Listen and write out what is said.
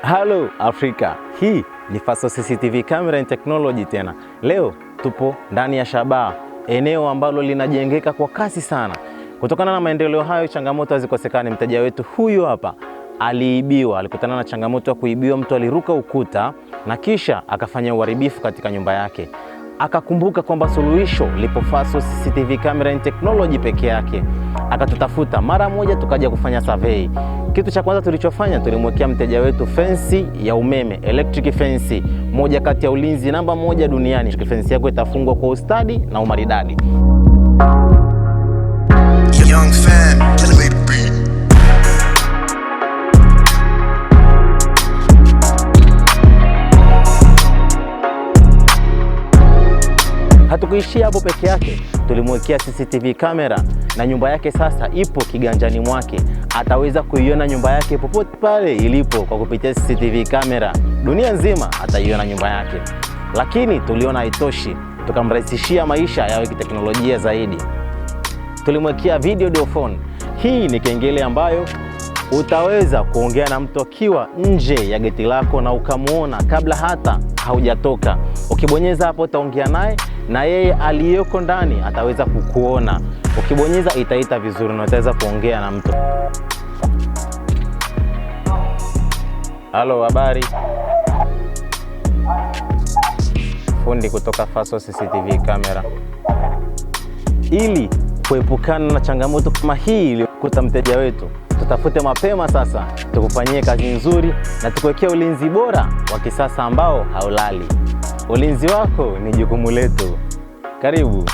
Halo Afrika, hii ni Faso CCTV Camera and Technology tena. Leo tupo ndani ya Shabaha, eneo ambalo linajengeka kwa kasi sana. Kutokana na maendeleo hayo, changamoto hazikosekani. Mteja wetu huyu hapa aliibiwa, alikutana na changamoto ya kuibiwa. Mtu aliruka ukuta na kisha akafanya uharibifu katika nyumba yake. Akakumbuka kwamba suluhisho lipo Faso CCTV Camera and Technology peke yake. Akatutafuta mara moja, tukaja kufanya survey. Kitu cha kwanza tulichofanya, tulimwekea mteja wetu fensi ya umeme, electric fence, moja kati ya ulinzi namba moja duniani. Fensi yako itafungwa kwa ustadi na umaridadi. Young fam, play the beat. Hatukuishia hapo peke yake, tulimwekea CCTV kamera na nyumba yake sasa ipo kiganjani mwake. Ataweza kuiona nyumba yake popote pale ilipo kwa kupitia CCTV kamera. Dunia nzima ataiona nyumba yake. Lakini tuliona haitoshi, tukamrahisishia maisha yawe kiteknolojia zaidi. Tulimwekea video door phone. Hii ni kengele ambayo utaweza kuongea na mtu akiwa nje ya geti lako na ukamwona kabla hata haujatoka. Ukibonyeza hapo utaongea naye na yeye aliyeko ndani ataweza kukuona. Ukibonyeza itaita vizuri na utaweza kuongea na mtu. Halo, habari? Fundi kutoka Faso CCTV Camera. Ili kuepukana na changamoto kama hii iliyokuta mteja wetu, tutafute mapema sasa, tukufanyie kazi nzuri na tukuwekee ulinzi bora wa kisasa ambao haulali. Ulinzi wako ni jukumu letu. Karibu.